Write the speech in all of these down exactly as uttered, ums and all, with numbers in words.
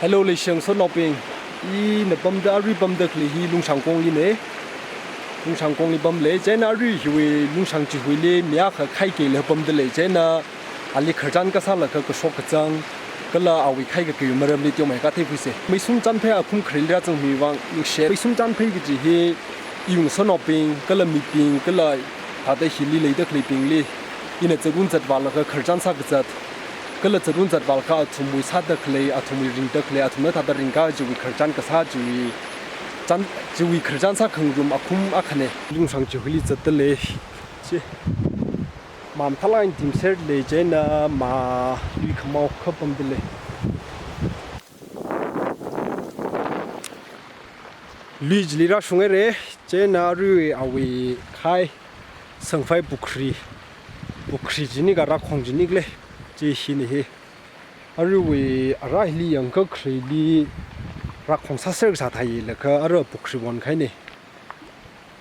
Hello, leishiyang sotnaobing. Ina pamda, arui pamda khalei hi Lungshang Kongli ne. Lungshang Kongli pamlei, chieina arui hiwui Lungshang chihuili mi akha khai kela pamdalei, chieina ali khararchan kasālaga kashok kazang, kala awui khai kakhui maramli teomeikha theikhuisa. Meisum Chanphei akhum khareli rāzangmi vang ningshi. Meisum Chanphei kaji hi iyung sotnaobing, kala mibing, kala thāda hili leida khaleibingli ina zatrun zatvālaga khararchan sākazat, kala zatrun zatvālaga athumwui sāda khalei, athumwui ringda khalei, athumna thāda ringka chiwui khararchan kasā chiwui, chan, chiwui khararchan sākhangarum akhum akhane. Lungshang chihuili zatdalei. Chi. Mamthalang dimserlei, chieina ma lui khamao kha pamdalei. Lui chili rāshunghaira, chieina arui awui khai Sangphai Pukhri, Pukhri chini kha Rakhong chini khalei, chi hina hi. Aruiwui ara hili yangkakhareli Rakhong sāser kasā theilaga ara Pukhri won kahaina.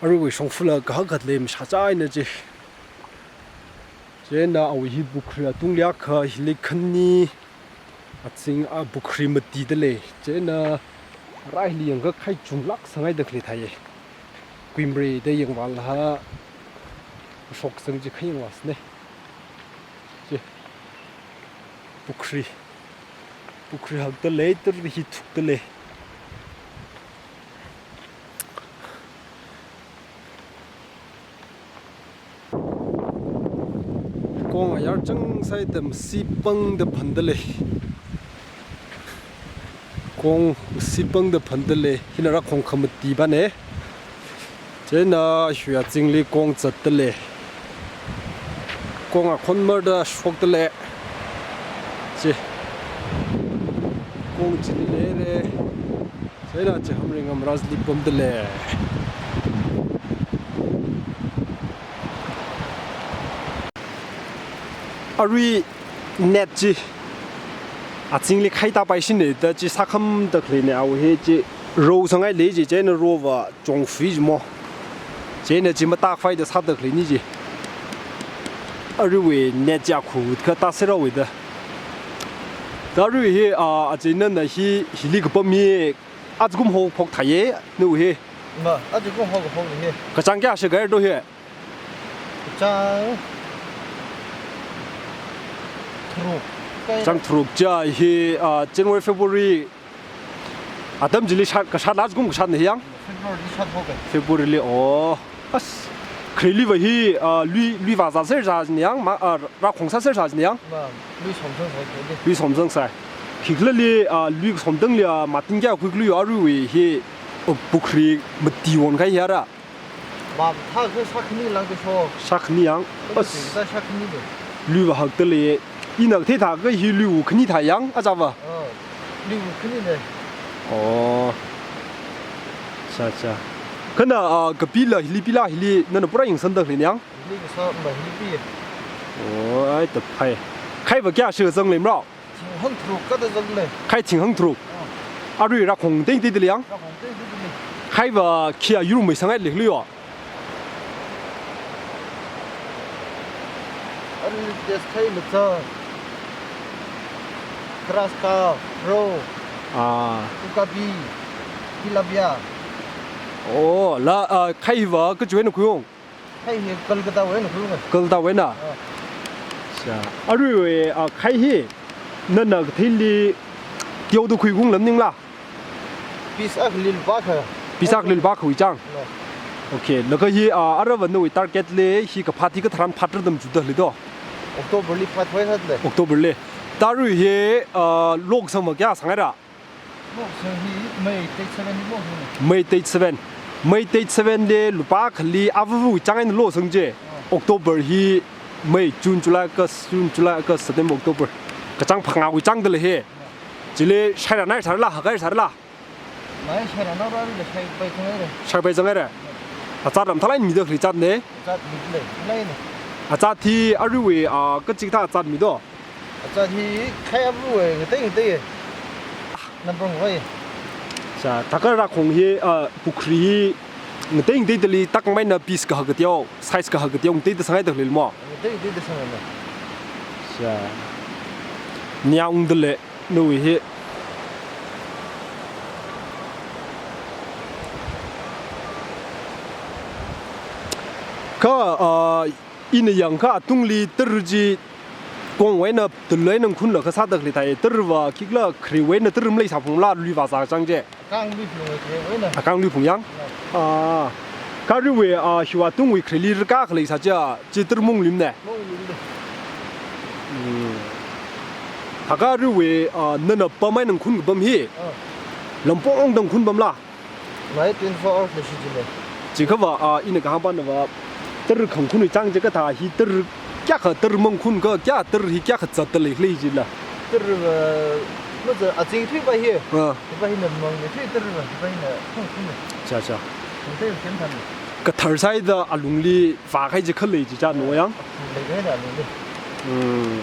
Aruiwui shongfala kahak khat lei mashā chieina chi. Chieina awui hi Pukhri atungli akha hili khani, azing a Pukhri matidalei. Chieina ara hili yangkha khai chunglāk sāngaida khalei theiya. Kuimrei da yangvālaga shokzang chi kha yangvāsana. Chi. Pukhri. Pukhri hakdalei, tara hi thukdalei. Kong ayar chang sāda masi pangda phandalei. Kong masi pangda phandalei. Hina Rakhong khamati bane. Chieina hiwui azingli kong zatdalei. Kong akhon marda shokdalei. Chi. Kong chili leira. Chieina chi Hamren Ngamrasli pamdalei. Arui net chi azingli khai tāpaishina da chi sākhamda khaleina, awui hi chi ro sāngailei chi, chieina rova chongfui chi mo. Chieina chi matākhavai da sāda khaleina chi. Aruiwui net chi akhu kha tāserhaowa da. Da arui hi, a, aja nana hi, hili kapam hi, ajakum haophok theiya, nawui hi. Ma, ajakum haophok hi. Kachāng kayākha shākhaira do hi? Kachāng tharuk. Kachāng tharuk chi hi, a, January, February atam chili shat, kashat la ajakum kashatna hi yang? February li shathaoka. February li, oh. As, khareliva hi, a, lui, lui vāzāser sā china yang, ma, a, Rakhong sāser sā china yang? Ma, lui somzang sāi khareli. Lui somzang sāi. Khikhalali, a, lui somdangli, a, mating kayākha khuikhalui aruiwui hi, a, Pukhri mati won kahai hi ara. Mamathā kha shākhani lāngda shok. Shākhani yang. As. Kha shākhani de. Luiva hakdalei. Ina kathei thākha hi luiwui khani thā yang, achāva? Ah, luiwui khani de. Oh. Cha, cha. Kha na, ah, kapila, hili pila, hili nana pura yangsangda khalei yang? Hili kasā, ma hili pi. Oh, ai, taphai. Khaiva kayākha shāzang lei mrao? Thing hangtharuk kathā zanglei. Khai thing hangtharuk. Ah. Arui Rakhong tengtei dalei yang? Rakhong tengtei dalei. Khaiva khi ayur maisanghailei khalei yo? Arui test khai macha. Grass carp, roe. Ah. Okapi, tilapia. Oh, la, ah, khaiva kachiwui eina khuiung? Khai hi Kolkata wui eina khuiunga. Kolkata wui eina? Ah. Cha. Aruiwui, ah, khai hi nana katheili teoda khuiung lam ningla? Piece akhali lupā akha. Piece akhali lupā akhawui chang? No. Okay, laga hi, ah, aruiva nawui target lei hi kaphā hi katharan phat rāda machuda khalei do? October li phat vai hat lei. October li. Da arui hi, ah, lokasangva kayā sanghaira? Lokasang hi May date seven li lokasang. May date seven. May date seven li lupā akhali avāvawui chang eina lokasang chi. Ah. October hi May, June, July, August, June, July, August, September, October. Kachāng phangāwui chang dalei hi. Ah. Chili shaira nai sārala, hakai sārala? Mai shaira nai rāli da shaipai zanghaira. Shaipai zanghaira. Azat ram thalai mida khalei zatna? Azat mida lei, leina. Azat hi aruiwui, ah, kachikathā azat mi do? Azat hi khai aruiwui ngatei ngatei. Number one. Cha, thākha Rakhong hi, ah, Pukhri hi ngatei ngatei dalei, takmaina piece kahak kateo, size kahak kateo ngateida sanghaida khalei mo? Ngatei ngateida sanghaina. Cha. Niang dalei, nawui hi. Kha, ah, ina yangkha atungli tara chi kongwui eina, tulu eina ngakhunlaga sāda khalei thai, tara va khikhala khareiwui eina tara maleisāphungla lui vāzā chang chi. Akang lui phung, khareiwui eina. Akang lui phung yang? Ya. Ah, kha aruiwui, ah, hiwui atungwui khareili rākā khalei sā chi, chi tara maungluimana. Maungluimana. Hmm. Thākha aruiwui, ah, nana pam eina ngakhun kapam hi. Ah. Lampong tang ngakhun pamla. Mai twenty-four hours la shi jile. Chiakha va, ah, ina kahāng pana va, tara khangakhunwui chang chi kathā hi tara kayākha tara mangakhun kha kayā tara hi kayākha zatda leikhala jila. Tara va, maza azing thuipa hi. Ah. Thuipa hina mang le thui tara va, thuipa hina khangakhun le. Cha, cha. Khangakhun le khem than le. Kathar sāhaida alungli vākahai chi khalei chi cha no yang. Leikahai da alungli. Hmm.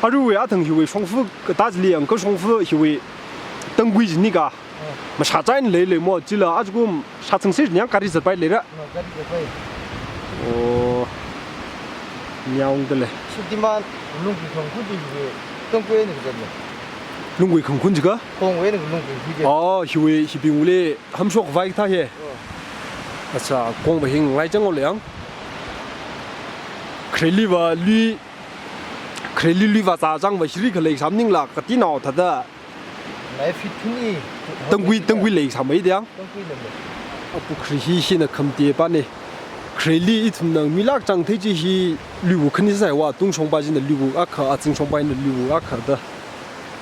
Aruiwui athang hiwui shongfa kathā chili yangkha shongfa hiwui tangkui chi nika. Mashā chān leilei mo, chila ajakum shātsangsi nyang gari zatpai leira. No, gari zatpai. Oh. Nyāng dale. Shaktiman, Lungkui khangakhun chi hiwui tangkui eina kazat le. Lungkui khangakhun chi kha? Kongwui eina Lungkui hi ke. Oh, hiwui, hibingwuili hamshok vai kathā hi. Oh. Acha, kong va hi ngai chang o le yang. Khareili va lui, khareili lui vāzā chang va hili khalei sāmaningla katinao thāda. Nai feet khani. Tangkui, tangkui leisāmei diang. Tangkui leimei. A pukhri hi hina khamte pana. Khareili ithumna nganuilāk chang thei chi hi luiwui khani sāsai va, atung shongpa china luiwui akha, azing shongpa china luiwui akha da.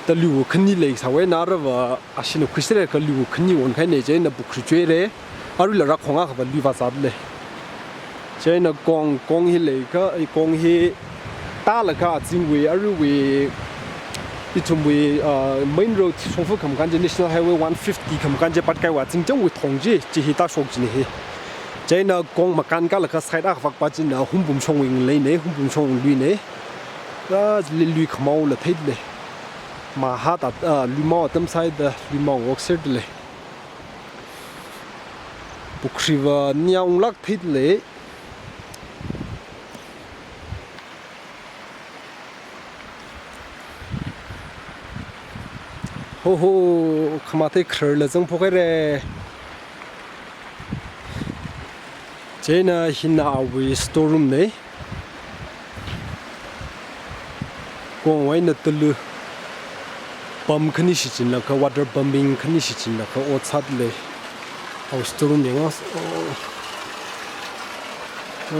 Da luiwui khani leisāwui eina rāva, ashina khuisāra kha luiwui khani onkahaina chieina pukhri chuire. Aruila rākhong akha va lui vāzā le. Chieina kong, kong hi leikha, eh, kong hi tālaga azingwui, aruiwui, ithumwui, ah, main road shongfa khamakan chi National Highway one fifty khamakan chi patkaiwui azing changwui thong chi, chi hi tāshok china hi. Chieina kong makan kalaga side akha vakpa china Hungpung shongwui ngalei na, Hungpung shongwui lui na. Kha chili lui khamao la thei le. Mahā ta, ah, luimao atam sāhaida, luimao wok ser le. Pukhri va nyāng lāk thei le. Ho ho, khamathei khararla zangphok haira. Chieina hina awui store room na. Kongwui eina tulu pump khani shichinlaga, water pumping khani shichinlaga ot sāda lei. Awui store room yanga. Oh.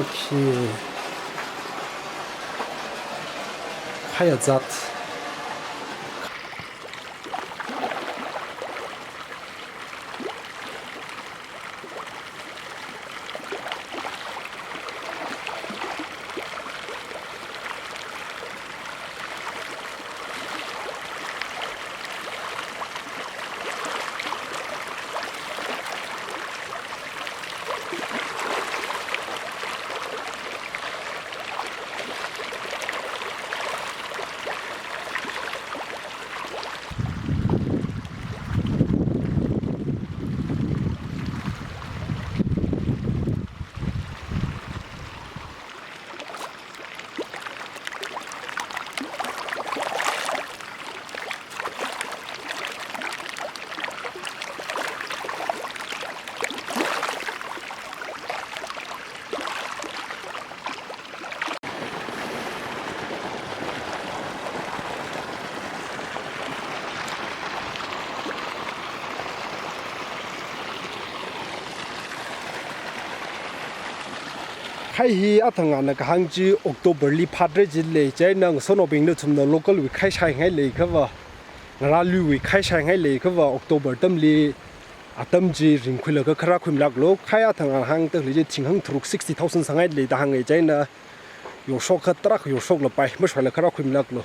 Okay. Khayā zat. Khai hi athang ana kahāng chi October li phatra jilei, chieina ngasotnaobing nathumna local wui khai shaingai leikhava, ngarā luiwui khai shaingai leikhava, October atamli, atam chi ringkhuilaga kharā khuimlaklo, khai athang ana hāngda khalei chi thing hangtharuk sixty thousand sāngai lei da hānga, chieina yorshok kha tarākha yorshok lapai, mashoila kharā khuimlaklo.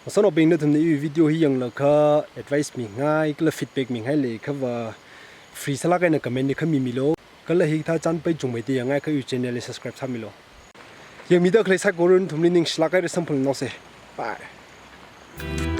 Ngasotnaobing nathumna iwui video hi yanglaga advice mingai kala feedback mingai leikhava, free sālāk eina comment li khami milo. Kala hikathā chānpai chungmeida yangngai kha iwui channel li subscribe sāmilo. Yangmida khalei saikora nathumli ningshilāk haira, samphangnaosa. Bye.